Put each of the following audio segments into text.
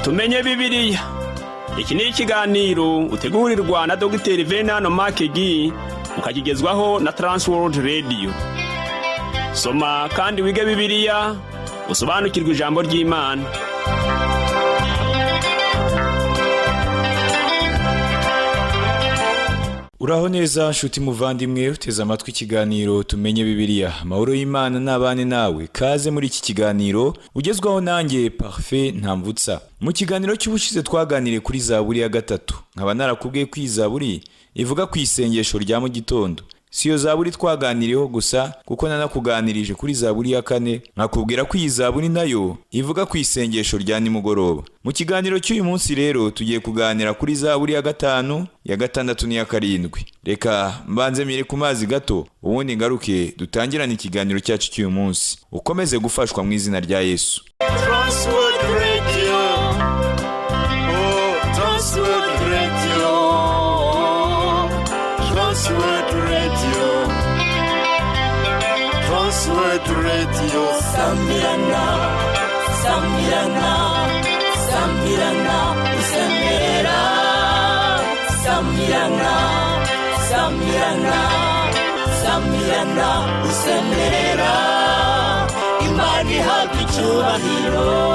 Tumenye Bibiliya. Iki ni ikiganiro utegurirwa na Dogiteri Venano Makegi, ukakigezwaho na Transworld Radio. Soma kandi wige Bibiliya, usobanukirwe ijambo ry'Imana. Uraho neza nshuti muvandimwe uteze amatwi ikiganiro Tumenye Bibiliya. Amahoro y'Imana n'abane nawe. Kaze muri iki kiganiro ugezwaho nanjye Parfait Ntamvutsa. Mu kiganiro cy'ubushize twaganiriye kuri Zaburi ya 3, nkaba narakubwiye ko iyi Zaburi ivuga ku isengesho rya mu gitondo. Si iyo Zaburi twaganiriyeho gusa, kuko nanakuganirije kuri Zaburi ya 4, nkakubwira ko iyi Zaburi nayo ivuga ku isengesho rya nimugoroba. Mu kiganiro cy'uyu munsi rero tugiye kuganira kuri Zaburi ya 5, ya 6 n'iya 7. Reka mbanze mire ku mazi gato, ubundi ngaruke dutangirane ikiganiro cyacu cy'uyu munsi. Ukomeze gufashwa mu izina rya Yesu. Transworld Radio. Oh, Transworld Radio. Transworld Radio. Transworld Radio. Sambirana, sambirana, sambirana, usemerera. Sambirana, sambirana, sambirana, usemerera. Imana ihabwa icyubahiro.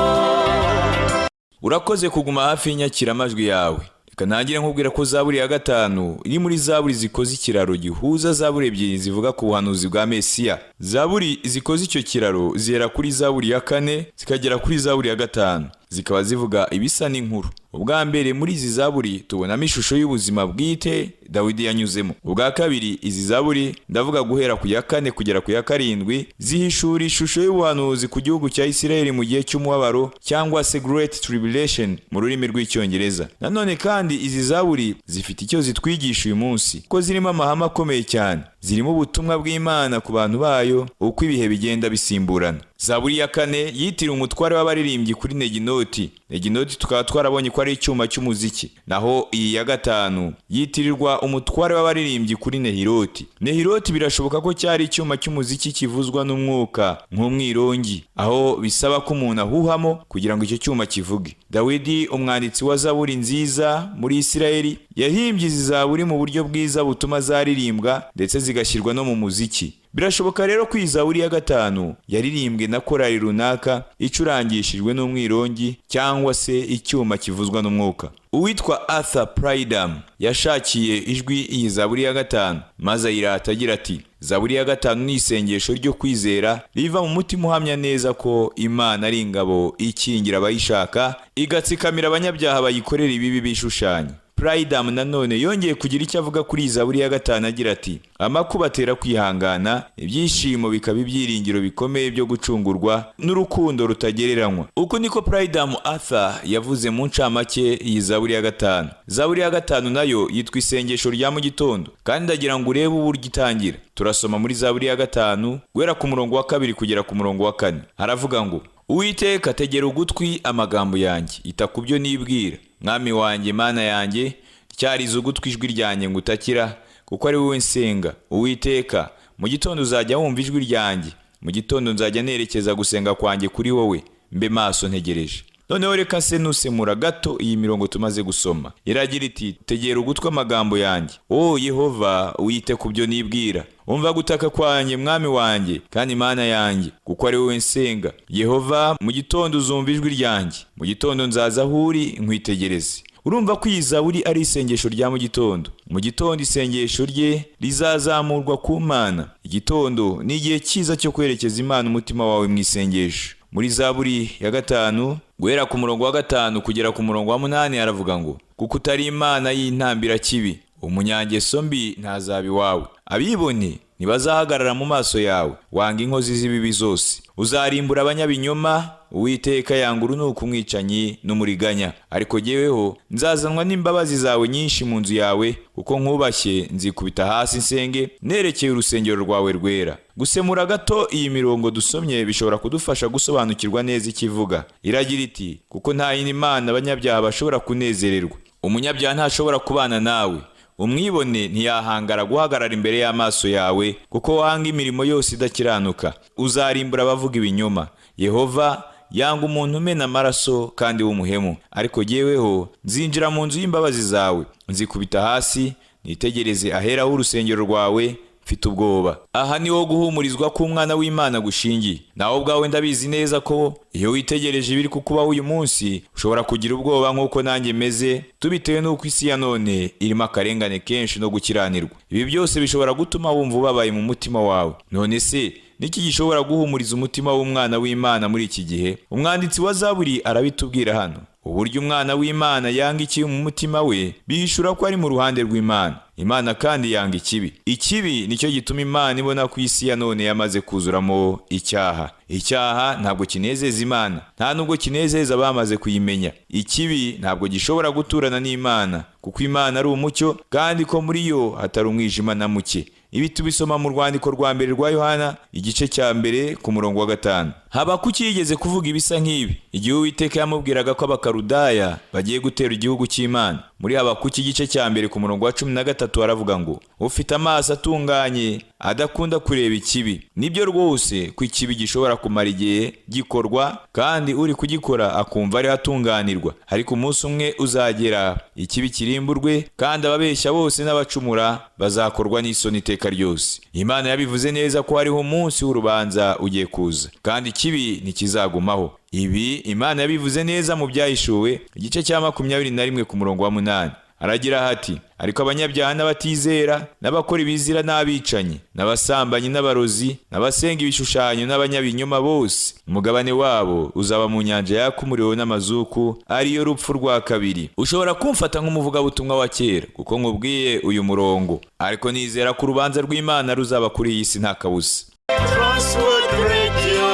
Urakoze kuguma hafi y'inyakiramajwi yawe. Reka ntangire nkubwira ko Zaburi ya 5 iri muri Zaburi zikoze ikiraro gihuza Zaburi ebyiri zivuga ku buhanuzi bwa Mesiya. Zaburi zikoze icyo kiraro zihera kuri Zaburi ya 4 zikagera kuri Zaburi ya 5, zikaba zivuga ibisa n'inkuru. Ubwa mbere muri izi Zaburi tubonamo ishusho y'ubuzima bwite Dawidi yanyuzemo. Ubwa kabiri izi Zaburi, ndavuga guhera ku ya 4 kugera ku ya 7, zihishura ishusho y'ubuhanuzi ku gihugu cya Isirayeli mu gihe cy'umubabaro cyangwa se Great Tribulation mu rurimi rw'Icyongereza. Nanone kandi izi Zaburi zifite icyo zitwigisha uyu munsi, ko zirimo amahame akomeye cyane. Zirimo ubutumwa bw'Imana ku bantu bayo uko ibihe bigenda bisimburana. Zaburi ya 4 yitiriwe umutware w'abaririmbyi kuri Neginoti. Neginoti tukaba twarabonye ko ari icyuma cy'umuziki. Naho iyi ya 5 yitirirwa umutware w'abaririmbyi kuri Nehiroti. Nehiroti birashoboka ko cyari icyuma cy'umuziki kivuzwa n'umwuka nk'umwirongi, aho bisaba ko umuntu ahuhamo kugira ngo icyo cyuma kivuge. Dawidi, umwanditsi wa Zaburi nziza muri Isirayeli, yahimbye izi Zaburi mu buryo bwiza butuma zaririmbwa ndetse zigashyirwa no mu muziki. Birashoboka rero ko iyi Zaburi ya 5 yaririmbwe na korali runaka icurangishijwe n'umwirongi cyangwa se icyuma kivuzwa n'umwuka. Uwitwa Arthur Pridham yashakiye ijwi iyi Zaburi ya 5 maze ayirata agira ati: Zaburi ya 5 ni isengesho ryo kwizera riva mu mutima uhamya neza ko Imana ari ingabo ikingira abayishaka, igatsikamira abanyabyaha bayikorera ibibi bishushanya. Pridham nanone yongeye kugira icyo avuga kuri Zaburi ya 5 agira ati: amakuba atera kwihangana, ibyishimo bikaba ibyiringiro bikomeye byo gucungurwa n'urukundo rutagereranywa. Uko niko Pridham Arthur yavuze mu ncamake iyi Zaburi ya 5. Zaburi ya 5 nayo yitwa isengesho rya mu gitondo, kandi ndagira ngo urebe uburyo itangira. Turasoma muri Zaburi ya 5 guhera ku murongo wa 2 kugera ku murongo wa 4. Haravuga ngo: Uwiteka tegera ugutwi amagambo yanjye, ita ku byo nibwira. Mwami wanjye, Mana yanjye, cyariza ugutwi ijwi ryanjye ngutakira, kuko ari wowe nsenga. Uwiteka, mu gitondo uzajya wumva ijwi ryanjye, mu gitondo nzajya nerekeza gusenga kwanjye kuri wowe, mbe maso ntegereje. Noneho reka se nusemura gato iyi mirongo tumaze gusoma. Iragira iti: tegera ugutwi amagambo yanjye, o Yehova, wite ku byo nibwira. Umva gutaka kwanjye, Mwami wanjye kandi Mana yanjye, kuko ari wowe nsenga. Yehova, mu gitondo uzumva ijwi ryanjye, mu gitondo nzaza aho uri nkwitegereze. Urumva ko iyi Zaburi ari isengesho rya mu gitondo. Mu gitondo isengesho rye rizazamurwa ku Mana. Igitondo ni igihe cyiza cyo kwerekeza Imana umutima wawe mu isengesho. Muri Zaburi ya 5 guhera ku murongo wa 5 kugera ku murongo wa 8 haravuga ngo: kuko utari Imana y'intambira kibi, umunyangeso mbi ntazaba iwawe. Abibone ntibazahagarara mu maso yawe, wanga inkozi z'ibibi zose. Uzarimbura abanyabinyoma, Uwiteka yanga urunuka umwicanyi n'umuriganya. Ariko jyeweho nzazanwa n'imbabazi zawe nyinshi mu nzu yawe, kuko nkubashye nzikubita hasi nsenge nerekeye urusengero rwawe rwera. Gusemura gato iyi mirongo dusomye bishobora kudufasha gusobanukirwa neza ikivuga. Iragira iti: kuko nta yindi Mana abanyabyaha bashobora kunezererwa. Umunyabyaha ntashobora kubana nawe. Umwibone ntiyahangara guhagarara imbere y'amaso yawe, kuko wanga imirimo yose idakiranuka. Uzarimbura abavuga ibinyoma. Yehova Yanga umuntu umena amaraso kandi w'umuhemu. Ariko jyeweho nzinjira mu nzu y'imbabazi zawe, nzikubita hasi nitegereze ahera h'urusengero rwawe mfite ubwoba. Aha ni ho guhumurizwa k'umwana w'Imana gushingiye. Nawe ubwawe ndabizi neza ko iyo witegereje ibiri kukubaho uyu munsi ushobora kugira ubwoba nk'uko nanjye meze, tubitewe n'uko isi ya none irimo akarengane kenshi no gukiranirwa. Ibi byose bishobora gutuma wumva ubabaye mu mutima wawe. None se niki gishobora guhumuriza umutima w'umwana w'Imana muri iki gihe? Umwanditsi wa Zaburi arabitubwira hano. Uburyo umwana w'Imana yanga ikibi mu mutima we bihishura ko ari mu ruhande rw'Imana. Imana kandi yanga ikibi. Ikibi nicyo gituma Imana ibona ko isi ya none yamaze kuzuramo icyaha. Icyaha ntabwo kinezeza Imana, nta nubwo kinezeza abamaze kuyimenya. Ikibi ntabwo gishobora guturana n'Imana, kuko Imana ari umucyo kandi ko muri yo hatari umwijima na muke. Ibi tubisoma mu rwandiko rwa mbere rwa Yohana igice cya 1 ku murongo wa 5. Habakuki yigeze kuvuga ibisa nk'ibi igihe Uwiteka yamubwiraga ko Abakaludaya bagiye gutera igihugu cy'Imana. Muri Habakuki igice cya 1 ku murongo wa 13 aravuga ngo ufite amaso atunganye adakunda kureba ikibi. Nibyo rwose ko ikibi gishobora kumara igihe gikorwa kandi uri kugikora akumva ari atunganirwa, ariko umunsi umwe uzagera ikibi kirimburwe kandi ababeshya bose n'abacumura bazakorwa n'isoni iteka ryose. Imana yabivuze neza ko hariho umunsi w'urubanza ugiye kuza kandi ikibi ntikizagumaho. Ibi Imana yabivuze neza mu Byahishuwe igice cya 21 ku murongo wa 8. Aragira hati ariko abanyabyaha n'abatizera n'abakora ibizira n'abicanyi n'abasambanyi n'abarozi n'abasenga ibishushanyo n'abanyabinyoma bose, umugabane wabo uzaba mu nyanja yaka umuriro n'amazuku, ariyo rupfu rwa kabiri. Ushobora kumfata nk'umuvugabutumwa wa kera kuko nkubwiye uyu murongo, ariko nizera ko urubanza rw'Imana ruzaba kuri iyi si nta kabuza. Transworld Radio.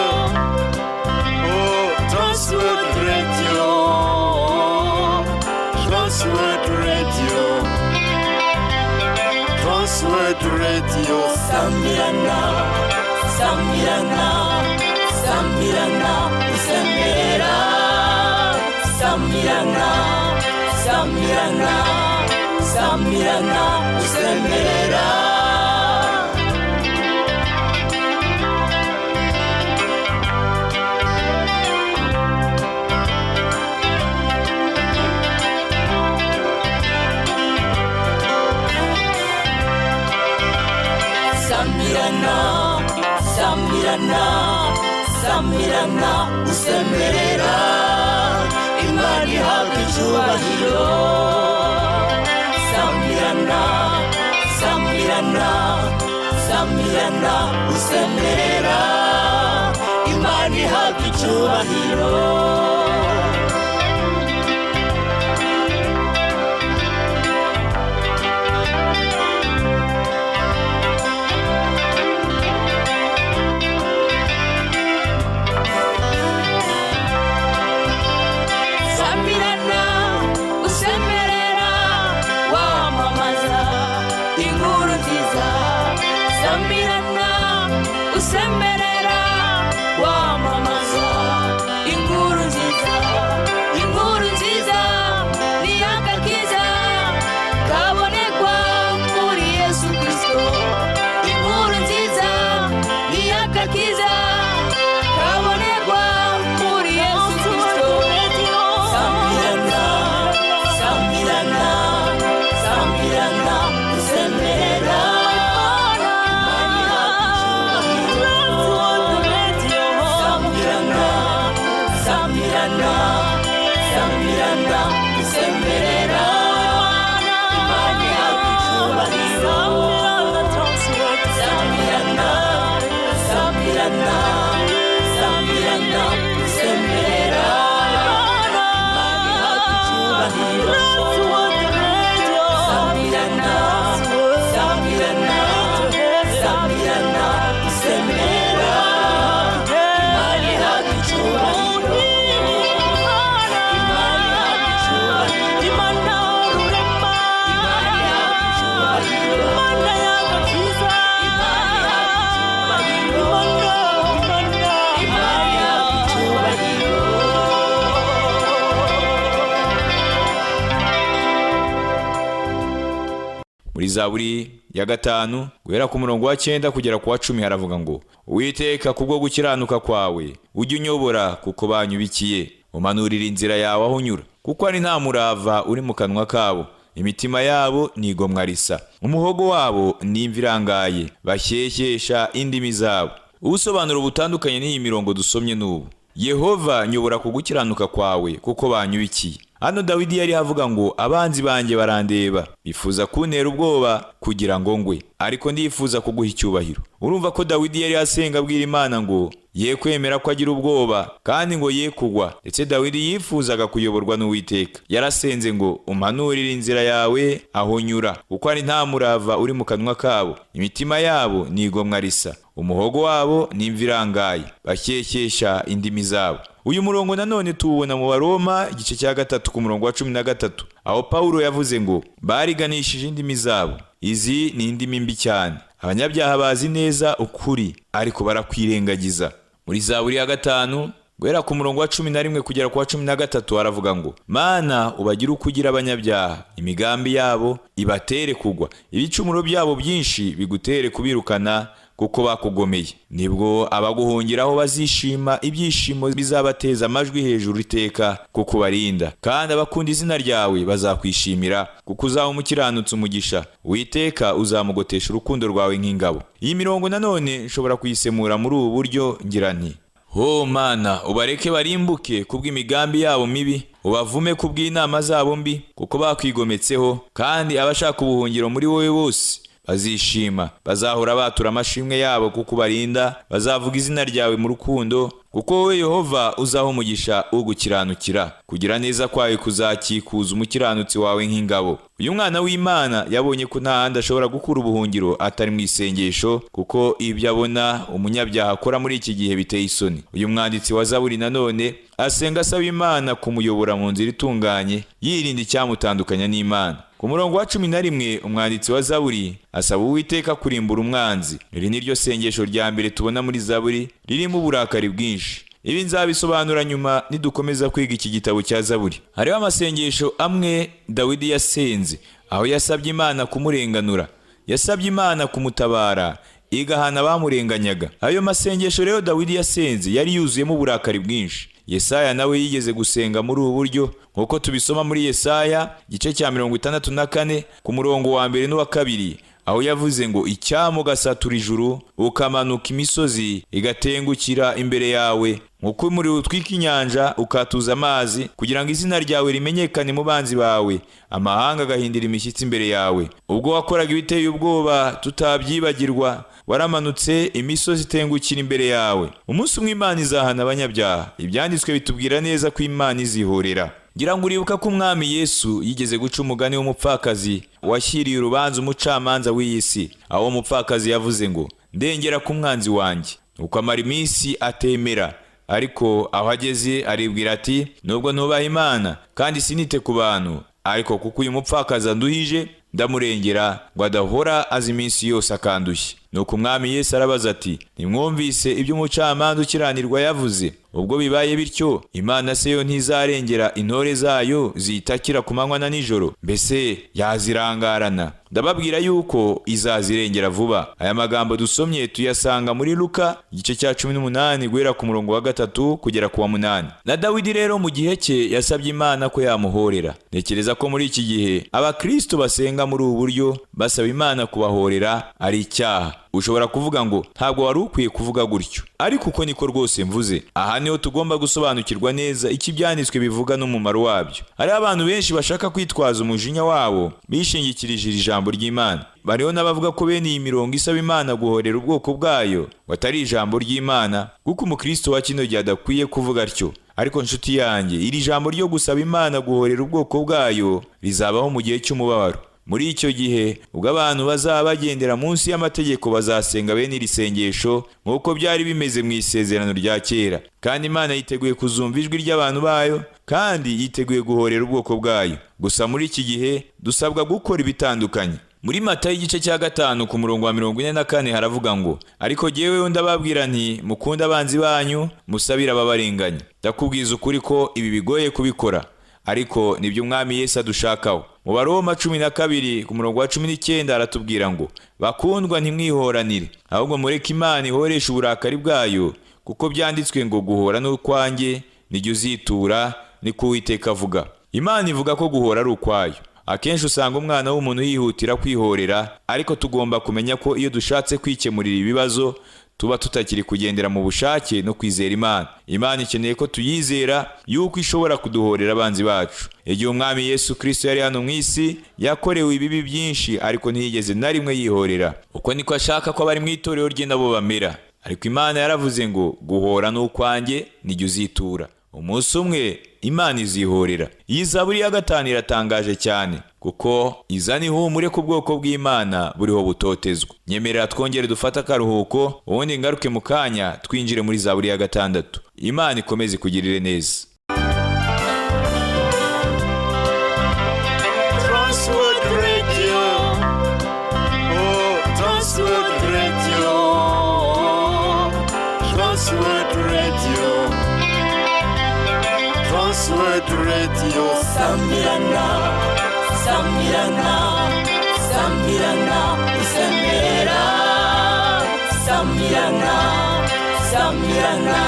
Oh, Transworld Radio. Transworld Radio. Transworld Radio. Samirana, Samirana, Samirana, usemerera. Samirana, Samirana, Samirana, usemerera. Samirana, Samirana, Samirana, usemerera. Imana ihabwa icyubahiro. Samirana, Samirana, Samirana, usemerera. Imana ihabwa icyubahiro. Samirana, usemerera, wamamaza inkuru nziza. Samirana, usemerera, wamamaza inkuru nziza. Muri Zaburi ya 5 guhera ku murongo wa 9 kugera ku wa 10 haravuga ngo: Uwiteka, kubwo gukiranuka kwawe ujye unyobora, kuko banyubikiye, umanurira inzira yawe aho unyura, kuko ari nta murava uri mu kanwa kabo, imitima yabo nigomwa risa, umuhogo wabo ni imvi irangaye, bashyeshyesha indimi zabo. Ubusobanuro butandukanye n'iyi mirongo dusomye n'ubu: Yehova, nyobora ku gukiranuka kwawe, kuko banyubikiye. Hano Dawidi yari avuga ngo abanzi banjye barandeba, bifuza kuntera ubwoba kugira ngo ngwe, ariko ndifuza kuguha icyubahiro. Urumva ko Dawidi yari asenga abwira Imana ngo ye kwemera ko agira ubwoba kandi ngo ye kugwa. Ndetse Dawidi yifuzaga kuyoborwa n'Uwiteka. Yarasenze ngo umpanurire inzira yawe aho nyura, kuko ari nta murava uri mu kanwa kabo, imitima yabo nigomwa risa, umuhogo wabo ni imvi irangaye, bashyeshyesha indimi zabo. Uyu murongo nanone tuwubona mu Baroma igice cya 3 ku murongo wa 13, aho Paulo yavuze ngo bariganishije indimi zabo. Izi ni indimi mbi cyane. Abanyabyaha bazi neza ukuri ariko barakwirengagiza. Muri Zaburi ya 5 guhera ku murongo wa 11 kugera ku wa 13 haravuga ngo: Mana, ubagire uko ugira abanyabyaha, imigambi yabo ibatere kugwa, ibicumuro byabo byinshi bigutere kubirukana, kuko bakugomeye. Nibwo abaguhungiraho bazishima ibyishimo bizabateza amajwi hejuru iteka, kuko barinda, kandi abakunda izina ryawe bazakwishimira, kuko uzaba umukiranutsi umugisha. Uwiteka uzamugotesha urukundo rwawe nk'ingabo. Iyi mirongo nanone nshobora kuyisemura muri ubu buryo ngira nti: Ho Mana, ubareke barimbuke kubw'imigambi yabo mibi, ubavume kubw'inama zabo mbi, kuko bakwigometseho, kandi abashaka ubuhungiro muri wowe bose bazishima, bazahora batura amashimwe yabo kuko ubarinda, bazavuga izina ryawe mu rukundo, kuko wowe Yehova uzaha umugisha ugukiranukira, kugira neza kwawe kuzakikuza umukiranutsi wawe nk'ingabo. Uyu mwana w'Imana yabonye ko nta handi ashobora gukura ubuhungiro atari mu isengesho, kuko ibyo abona umunyabyaha akora muri iki gihe biteye isoni. Uyu mwanditsi wa Zaburi nanone asenga asaba Imana kumuyobora mu nzira itunganye, yirinda icyamutandukanya n'Imana. Ku murongo wa 11 umwanditsi wa Zaburi asaba Uwiteka kurimbura umwanzi. Iri ni ryo sengesho rya mbere tubona muri Zaburi ririmo uburakari bwinshi. Ibi nzabisobanura nyuma nidukomeza kwiga iki gitabo cya Zaburi. Hariho amasengesho amwe Dawidi yasenze aho yasabye Imana kumurenganura, yasabye Imana kumutabara, igahana abamurenganyaga. Ayo masengesho rero Dawidi yasenze yari yuzuyemo uburakari bwinshi. Yesaya nawe yigeze gusenga muri ubu buryo, nk'uko tubisoma muri Yesaya igice cya 64 ku murongo wa 1 n'uwa 2, aho yavuze ngo icyamo gasatura ijuru, ukamanuka imisozi igatengukira imbere yawe, nk'uko umuriro utwika inyanja ukatuza amazi, kugira ngo izina ryawe rimenyekane mu banzi bawe, amahanga agahindira imishyitsi imbere yawe. Ubwo wakoraga ibiteye ubwoba tutabyibagirwa, waramanutse imisozi itengukira imbere yawe. Umunsi umwe Imana izahana abanyabyaha. Ibyanditswe bitubwira neza ko Imana izihorera. Ngira ngo uribuka ko Umwami Yesu yigeze guca umugani w'umupfakazi washyiriye urubanza umucamanza w'iyi si, aho umupfakazi yavuze ngo ndengera ku mwanzi wanjye. Nuko amara iminsi atemera, ariko aho ageze aribwira ati nubwo ntubaha Imana kandi sinite ku bantu, ariko kuko uyu mupfakazi anduhije ndamurengera ngo adahora azi iminsi yose akandushya. Nuko Umwami Yesu arabaza ati ntimwumvise ibyo umucamanza ukiranirwa yavuze? Ubwo bibaye bityo, Imana se yo ntizarengera intore zayo ziyitakira ku manywa na nijoro? Mbese yazirangarana? Ndababwira yuko izazirengera vuba. Aya magambo dusomye tuyasanga muri Luka igice cya 18 guhera ku murongo wa 3 kugera ku wa 8. Na Dawidi rero mu gihe cye yasabye Imana ko yamuhorera. Ntekereza ko muri iki gihe abakristo basenga muri ubu buryo basaba Imana kubahorera ari icyaha. Ushobora kuvuga ngo ntabwo wari ukwiye kuvuga gutyo, ariko uko niko rwose mvuze. Aha niho tugomba gusobanukirwa neza icyo ibyanditswe bivuga n'umumaro wabyo. Hari abantu benshi bashaka kwitwaza umujinya wabo bishingikirije iri jambo ry'Imana. Bariho n'abavuga ko bene iyi mirongo isaba Imana guhorera ubwoko bwayo batari ijambo ry'Imana, kuko umukristo wa kino gihe adakwiye kuvuga atyo. Ariko nshuti yanjye, iri jambo ryo gusaba Imana guhorera ubwoko bwayo rizabaho mu gihe cy'umubabaro. Muri icyo gihe ubwo abantu bazaba bagendera munsi y'amategeko bazasenga bene iri sengesho nk'uko byari bimeze mu isezerano rya kera. Kandi Imana yiteguye kuzumva ijwi ry'abantu bayo, kandi yiteguye guhorera ubwoko bwayo. Gusa muri iki gihe dusabwa gukora ibitandukanye. Muri Matayo igice cya 5 ku murongo wa 44 haravuga ngo ariko jyeweho ndababwira nti mukunde abanzi banyu, musabire ababarenganya. Ndakubwiza ukuri ko ibi bigoye kubikora, ariko nibyo Umwami Yesu adushakaho. Mu Baroma 12 ku murongo wa 19 aratubwira ngo: bakundwa, ntimwihoranire, ahubwo mureke Imana ihoreshe uburakari bwayo, kuko byanditswe ngo guhora n'ukwanjye, nijye uzitura, niko Uwiteka avuga. Imana ivuga ko guhora ari ukwayo. Akenshi usanga umwana w'umuntu yihutira kwihorera, ariko tugomba kumenya ko iyo dushatse kwikemurira ibibazo tuba tutakiri kugendera mu bushake no kwizera Imana. Imana ikeneye ko tuyizera yuko ishobora kuduhorera abanzi bacu. Igihe Umwami Yesu Kristo yari hano mu isi, yakorewe ibibi byinshi, ariko ntiyigeze na rimwe yihorera. Uko niko ashaka ko abari mu itorero rye nabo bamera. Ariko Imana yaravuze ngo guhora n'ukwanjye, nijye uzitura. Umunsi umwe Imana izihorera. Iyi zaburi ya 5 iratangaje cyane, kuko izana ihumure ku bwoko bw'Imana buriho butotezwa. Nyemerera twongere dufate akaruhuko, ubundi ngaruke mu kanya twinjire muri zaburi ya 6. Imana ikomeze ikugirire neza. Transworld Radio. Oh, Transworld Radio. Transworld Radio. Transworld Radio. Samirana, Samirana, Samirana, usemerera. Samirana, Samirana,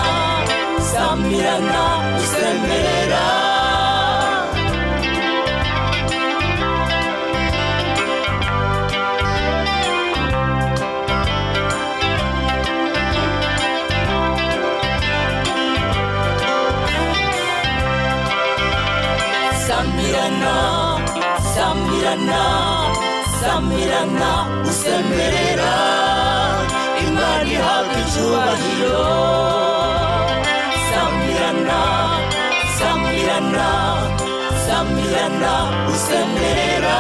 Samirana, usemerera. Samirana, Samirana, Samirana, usemerera. Imana ihabwa icyubahiro. Samirana, Samirana, Samirana, usemerera.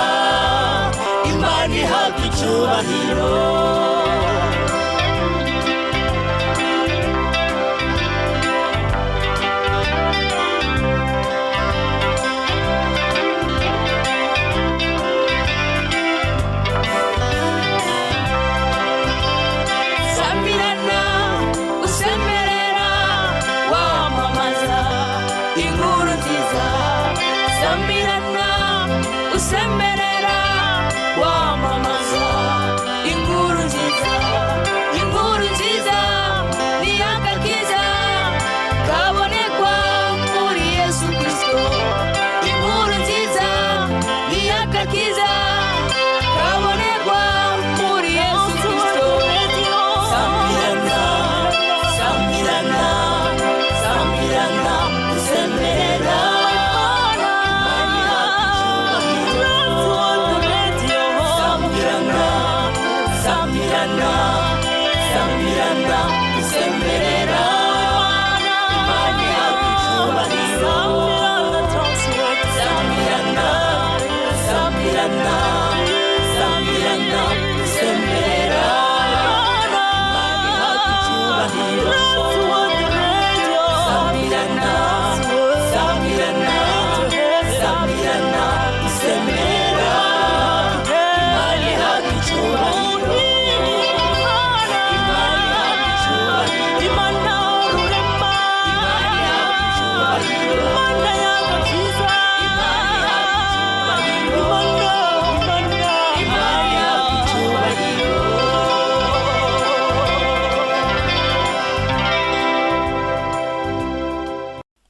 Imana ihabwa icyubahiro. Samirana, usemerera, wamamaza inkuru nziza. Samirana, usemerera, wamamaza inkuru nziza. Inkuru nziza ni agakiza kabonekwa muri Yesu Kristo. Inkuru nziza ni agakiza kabonekwa muri Yesu Kristo. Samirana, Samirana, Samirana, usemerera. Samirana, Samirana, Samirana, usemerera. Imana ihabwa icyubahiro. Samirana, Samirana, Samirana, usemerera. Imana ihabwa icyubahiro. Samirana, Samirana, Samirana, usemerera. Imana ihabwa icyubahiro. Imana ihabwa icyubahiro. Imana ihabwa icyubahiro. Imana ihabwa icyubahiro. Imana ihabwa icyubahiro.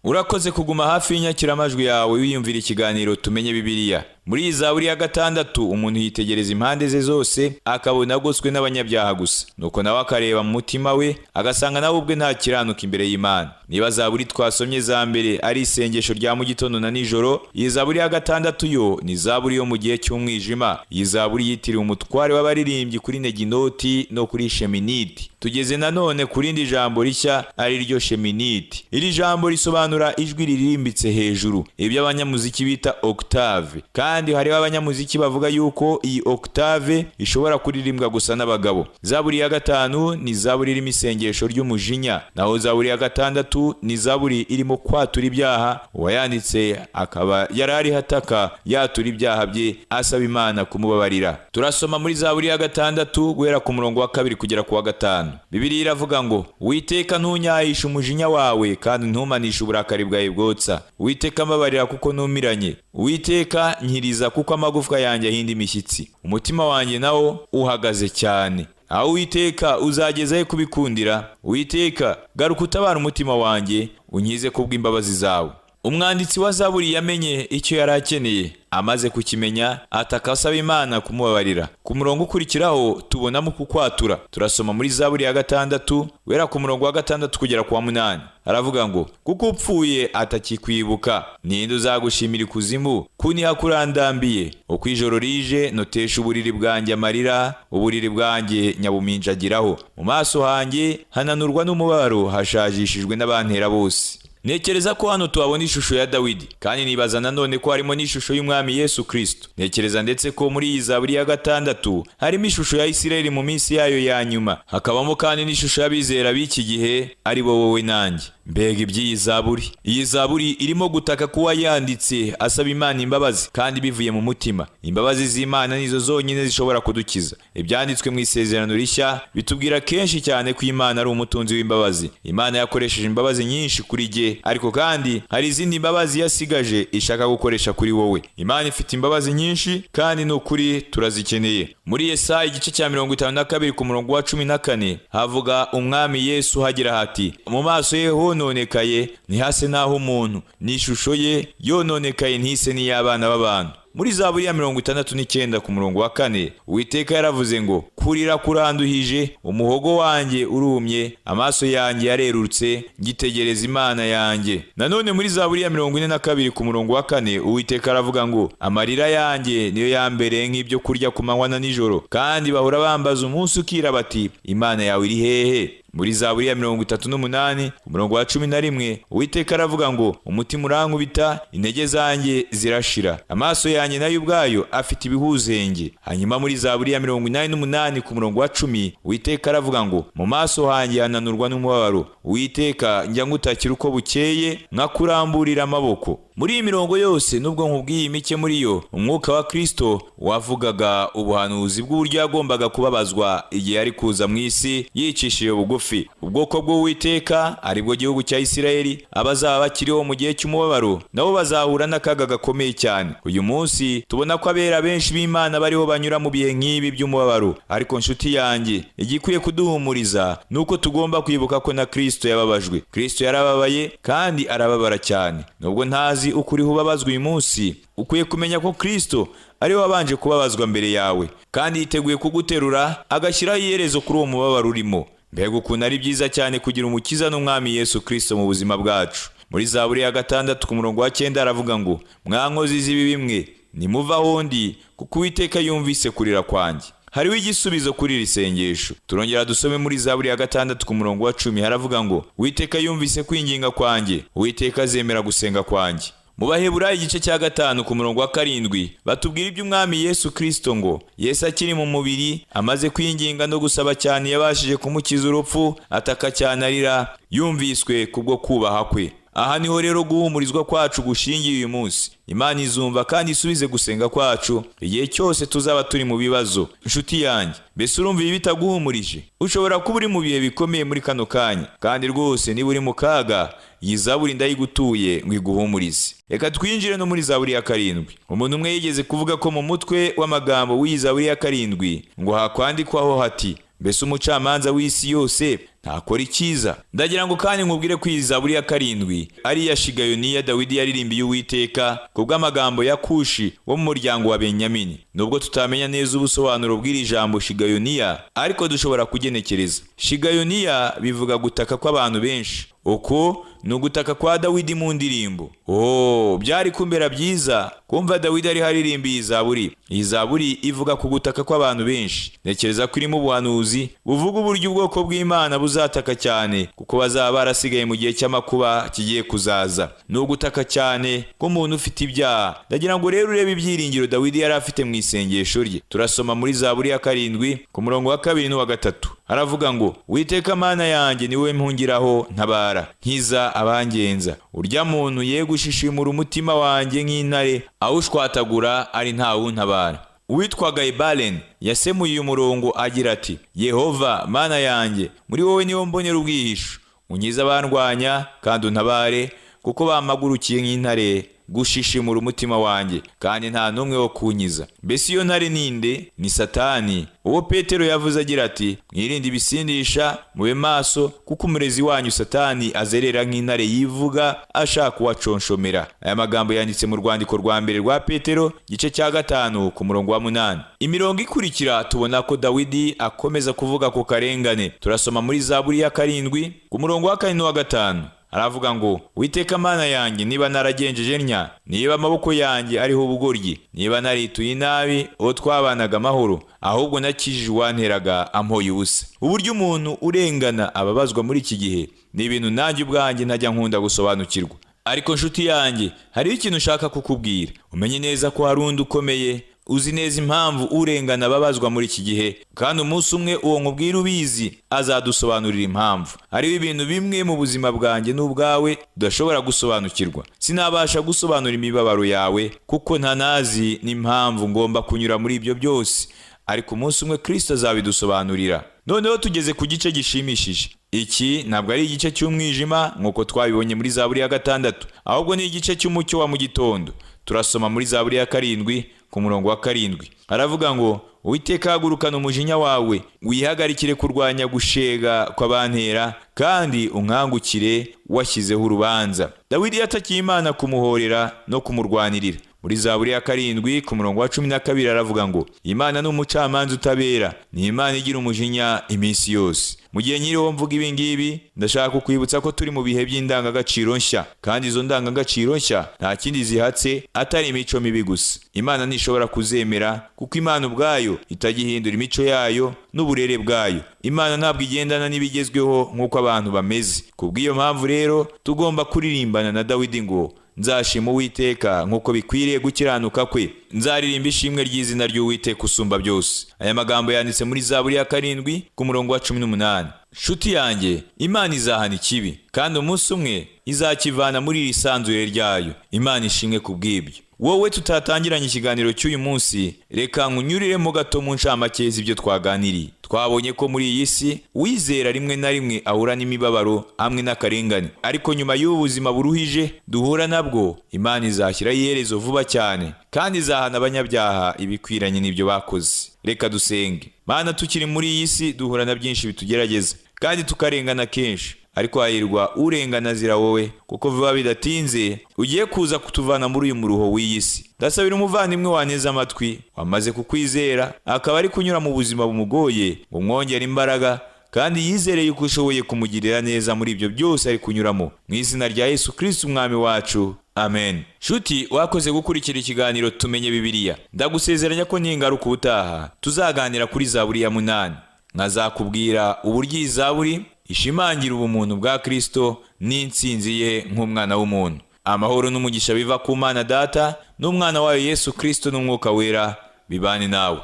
Urakoze kuguma hafi y'inyakiramajwi yawe wiyumvira ikiganiro Tumenye Bibiliya. Muri iyi zaburi ya 6 umuntu yitegereza impande ze zose akabona agoswe n'abanyabyaha gusa. Nuko nawe akareba mu mutima we agasanga nawe ubwe nta kiranuka imbere y'Imana. Niba zaburi twasomye za mbere ari isengesho rya mu gitondo na nijoro, iyi zaburi ya 6 yo ni zaburi yo mu gihe cy'umwijima. Iyi zaburi yitiriwe umutware w'abaririmbyi kuri Neginoti no kuri Sheminiti. Tugeze nanone ku rindi jambo rishya ari ryo Sheminiti. Iri jambo risobanura ijwi riririmbitse hejuru, ibyo abanyamuziki bita octave. Kandi hariho abanyamuziki bavuga yuko iyi octave ishobora kuririmbwa gusa n'abagabo. Zaburi ya 5 ni zaburi irimo isengesho ry'umujinya, naho zaburi ya 6 ni zaburi irimo kwatura ibyaha. Uwayanditse akaba yari ari hataka yatura ibyaha bye asaba Imana kumubabarira. Turasoma muri zaburi ya 6 guhera ku murongo wa 2 kugera ku wa 5. Bibiliya iravuga ngo: Uwiteka ntunyayishe umujinya wawe, kandi ntumanishe uburakari bwawe bwotsa. Uwiteka mbabarira kuko numiranye. Uwiteka, nkiriza, kuko amagufwa yanjye ahinda imishyitsi, umutima wanjye nawo uhagaze cyane. Aho Uwiteka, uzagezahe kubikundira? Uwiteka, garuka utabara umutima wanjye, unkize kubw'imbabazi zawe. Umwanditsi wa Zaburi yamenye icyo yari akeneye. Amaze kukimenya, ataka asaba Imana kumubabarira. Ku murongo ukurikiraho tubonamo kukwatura. Turasoma muri Zaburi ya 6, wera ku murongo wa 6 kugera ku wa 8. Aravuga ngo: kuko upfuye atakikwibuka, ninde uzagushimira ikuzimu? Kuniha kurandambiye, uko ijoro rije notesha uburiri bwanjye amarira, uburiri bwanjye nyabuminjagiraho. Mu maso hanjye hananurwa n'umubabaro, hashajishijwe n'abantera bose. Ntekereza ko hano tuhabona ishusho ya Dawidi, kandi nibaza nanone ko harimo n'ishusho y'Umwami Yesu Kristo. Ntekereza ndetse ko muri iyi Zaburi ya 6 harimo ishusho ya Isirayeli mu minsi yayo ya nyuma, hakabamo kandi n'ishusho y'abizera b'iki gihe, ari bo wowe nanjye. Mbega iby'iyi Zaburi! Iyi Zaburi irimo gutaka kuwa yanditse asaba Imana imbabazi, kandi bivuye mu mutima. Imbabazi z'Imana nizo zonyine zishobora kudukiza. Ibyanditswe mu Isezerano Rishya bitubwira kenshi cyane ko Imana ari umutunzi w'imbabazi. Imana yakoresheje imbabazi nyinshi kuri jye, ariko kandi hari izindi mbabazi yasigaje ishaka gukoresha kuri wowe. Imana ifite imbabazi nyinshi, kandi ni ukuri turazikeneye. Muri Yesaya igice cya 52 ku murongo wa 14 havuga Umwami Yesu hagira hati: mu maso ye hononekaye ntihase n'aho umuntu, n'ishusho ye yononekaye ntise n'iy'abana b'abantu. Muri Zaburi ya 69 ku murongo wa 4, Uwiteka yaravuze ngo: kurira kuranduhije, umuhogo wanjye urumye, amaso yanjye yarerurutse, ngitegereza Imana yanjye. Nanone muri Zaburi ya 42 ku murongo wa 4, Uwiteka aravuga ngo: amarira yanjye niyo yambereye nk'ibyo kurya ku manywa na nijoro, kandi bahora bambaza umunsi ukira bati: Imana yawe iri hehe? Muri Zaburi ya 38 ku murongo wa 11, Uwiteka aravuga ngo: umutima urankubita, intege zanjye zirashira, amaso yanjye nayo ubwayo afite ibihuzenge. Hanyuma muri Zaburi ya 88 ku murongo wa 10, Uwiteka aravuga ngo: mu maso hanjye hananurwa n'umubabaro, Uwiteka njya ngutakira uko bukeye, nkakuramburira amaboko. Muri iyi mirongo yose, nubwo nkubwiye mike muri yo, umwuka wa Kristo wavugaga ubuhanuzi bw'uburyo yagombaga kubabazwa igihe yari kuza mu isi yicishije bugufi. Ubwoko bw'Uwiteka, aribwo gihugu cya Isirayeli, abazaba bakiriho mu gihe cy'umubabaro nabo bazahura n'akaga gakomeye cyane. Uyu munsi tubona ko abera benshi b'Imana bariho banyura mu bihe nk'ibi by'umubabaro, ariko nshuti yanjye, igikwiye kuduhumuriza nuko tugomba kwibuka ko na Kristo yababajwe. Kristo yarababaye kandi arababara cyane. Nubwo ntazi ukuri ubabazwa uyu munsi, ukwiye kumenya ko Kristo ari we wabanje kubabazwa mbere yawe, kandi yiteguye kuguterura agashyiraho iherezo kuri uwo mubabaro urimo. Mbega ukuntu ari byiza cyane kugira Umukiza n'Umwami Yesu Kristo mu buzima bwacu. Muri Zaburi ya 6 ku murongo wa 9 aravuga ngo: mwankozi z'ibibi mwe, nimuva aho ndi, kuko Uwiteka yumvise kurira kwanjye. Hariho igisubizo kuri iri sengesho. Turongera dusome muri Zaburi ya 6 ku murongo wa 10, haravuga ngo: Uwiteka yumvise kwinginga kwanjye, Uwiteka azemera gusenga kwanjye. Mu Baheburayo igice cya 5 ku murongo wa 7 batubwira iby'Umwami Yesu Kristo ngo: Yesu akiri mu mubiri, amaze kwinginga no gusaba cyane, yabashije kumukiza urupfu, ataka cyane arira, yumviswe kubwo kubaha kwe. Aha niho rero guhumurizwa kwacu gushingiye uyu munsi. Imana izumva kandi isubize gusenga kwacu igihe cyose tuzaba turi mu bibazo. Nshuti yanjye, mbese urumva ibi bitaguhumurije? Ushobora kuba uri mu bihe bikomeye muri kano kanya, kandi rwose niba uri mu kaga, iyi Zaburi ndayigutuye ngo iguhumurize. Reka twinjire no muri Zaburi ya 7. Umuntu umwe yigeze kuvuga ko mu mutwe w'amagambo w'iyi Zaburi ya 7 ngo hakwandikwaho hati: mbese umucamanza w'isi yose ntakora icyiza? Ndagira ngo kandi nkubwire ko iyi Zaburi ya 7 ari iya Shigayoni Dawidi yaririmbiye Uwiteka kubw'amagambo ya Kushi wo mu muryango wa Benyamini. Nubwo tutamenya neza ubusobanuro bw'iri jambo Shigayoniya, ariko dushobora kugenekereza. Shigayoniya bivuga gutaka kw'abantu benshi. Uko ni ugutaka kwa Dawidi mu ndirimbo. Oh, byari kumbera byiza kumva Dawidi ari haririmba iyi Zaburi. Iyi Zaburi ivuga ku gutaka kw'abantu benshi. Ntekereza ko irimo ubuhanuzi buvuga uburyo ubwoko bw'Imana buzataka cyane, kuko bazaba barasigaye mu gihe cy'amakuba kigiye kuzaza. Ni ugutaka cyane k'umuntu ufite ibyaha. Ndagira ngo rero urebe ibyiringiro Dawidi yari afite mu isengesho rye. Turasoma muri Zaburi ya 7 ku murongo wa 2 n'uwa 3. Aravuga ngo: Uwiteka Mana yanjye, ni wowe mpungiraho, ntabara, nkiza abangenza. Urya muntu yegushishimura umutima wanjye nk'intare, awushwatagura ari nta wuntabara. Uwitwaga Ibalen yasemuye uyu murongo agira ati: Yehova Mana yanjye, muri wowe niho mbonera ubwihisho, unkize abandwanya kandi untabare, kuko bamagurukiye nk'intare Gushishimura umutima wanjye, kandi nta n'umwe wo kunkiza. Mbese iyo ntare ninde? Ni Satani, uwo Petero yavuze agira ati: "Mwirinde ibisindisha, mube maso, kuko umurezi wanyu Satani azerera nk'intare yivuga ashaka uwaconshomera." Aya magambo yanditse mu rwandiko rwa mbere rwa Petero, gice cya 5, ku murongo wa 8. Imirongo ikurikira tubona ko Dawidi akomeza kuvuga ku karengane. Turasoma muri Zaburi ya 7, ku murongo wa 4 n'uwa 5. Aravuga ngo: "Witeka Mana yanjye, niba naragenjeje ntya, niba amaboko yanjye ariho ubugoryi, niba narituye inabi uwo twabanaga amahoro, ahubwo nakijije uwanteraga ampoye ubusa." Uburyo umuntu urengana ababazwa muri iki gihe ni ibintu nanjye ubwanjye ntajya nkunda gusobanukirwa. Ariko nshuti yanjye, hariho ikintu ushaka kukubwira. Umenye neza ko hari undi ukomeye uzi neza impamvu urengana ababazwa muri iki gihe, kandi umunsi umwe uwo nkubwira ubizi azadusobanurira impamvu. Hariho ibintu bimwe mu buzima bwanjye n'ubwawe udashobora gusobanukirwa. Sinabasha gusobanura imibabaro yawe, kuko ntanazi n'impamvu ngomba kunyura muri ibyo byose, ariko umunsi umwe Kristo azabidusobanurira. Noneho tugeze ku gice gishimishije. Iki ntabwo ari igice cy'umwijima nk'uko twabibonye muri Zaburi ya 6, ahubwo ni igice cy'umucyo wa mu gitondo. Turasoma muri Zaburi ya 7, ku murongo wa 7. Aravuga ngo: "Uwiteka, hagurukana umujinya wawe, wihagarikire kurwanya gushega kw'abantera, kandi unkangukire washyizeho urubanza." Dawidi yatakiye Imana kumuhorera no kumurwanirira. Muri Zaburi ya 7, ku murongo wa 12, aravuga ngo: "Imana ni umucamanza utabera, ni Imana igira umujinya iminsi yose." Mu gihe nyiriho mvuga ibi ngibi, ndashaka kukwibutsa ko turi mu bihe by'indangagaciro nshya, kandi izo ndangagaciro nshya nta kindi zihatse atari imico mibi gusa. Imana ntishobora kuzemera, kuko Imana ubwayo itajya imico yayo n'uburere bwayo. Imana ntabwo igendana n'ibigezweho nk'uko abantu bameze. Kubw'iyo mpamvu rero tugomba kuririmbana na Dawidi ngo: "Nzashima Uwiteka nk'uko bikwiriye gukiranuka kwe, nzaririmba ishimwe ry'izina ry'Uwiteka usumba byose." Aya magambo yanditse muri Zaburi ya 7, ku murongo wa 18. Nshuti yanjye, Imana izahana ikibi, kandi umunsi umwe izakivana muri iri sanzure ryayo. Imana ishimwe ku bw'ibyo. Wowe tutatangiranye ikiganiro cy'uyu munsi, reka nkunyuriremo gato mu ncamake z'ibyo twaganiriye. Twabonye ko muri iyi si uwizera rimwe na rimwe ahura n'imibabaro hamwe n'akarengane, ariko nyuma y'ubu buzima buruhije duhura nabwo, Imana izashyiraho iherezo vuba cyane, kandi izahana abanyabyaha ibikwiranye n'ibyo bakoze. Reka dusenge. Mana, tukiri muri iyi si duhura na byinshi bitugerageza kandi tukarengana kenshi, ariko hahirwa urengana azira wowe, kuko vuba bidatinze ugiye kuza kutuvana muri uyu muruho w'iyi si. Ndasabira umuvandimwe waneze amatwi wamaze kukwizera, akaba ari kunyura mu buzima bumugoye, ngo mwongere imbaraga, kandi yizereye uko ushoboye kumugirira neza muri ibyo byose ari kunyuramo. Mu izina rya Yesu Kristo Umwami wacu, amen. Shuti, wakoze gukurikira ikiganiro Tumenye Bibiliya. Ndagusezeranya ko ningaruka ubutaha tuzaganira kuri Zaburi ya 8, nkazakubwira uburyo iyi zaburi ishimangira ubumuntu bwa Kristo n'intsinzi ye nk'umwana w'umuntu. Amahoro n'umugisha biva ku Mana Data n'Umwana wayo Yesu Kristo n'Umwuka Wera bibane nawe.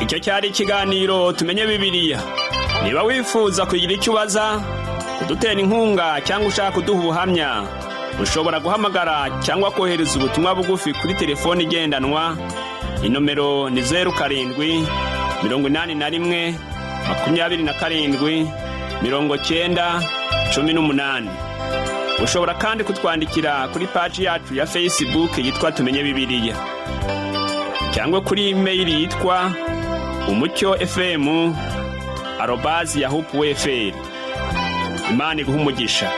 Icyo cyari ikiganiro Tumenye Bibiliya. Niba wifuza kugira icyo ubaza, kudutera inkunga cyangwa ushaka kuduha ubuhamya, ushobora guhamagara cyangwa kohereza ubutumwa bugufi kuri telefoni igendanwa. Inomero ni 0781 27 90 18. Ushobora kandi kutwandikira kuri paji yacu ya Facebook yitwa Tumenye Bibiliya, cyangwa kuri imeyili yitwa umucyofm@yahoo.fr. Imana iguha umugisha.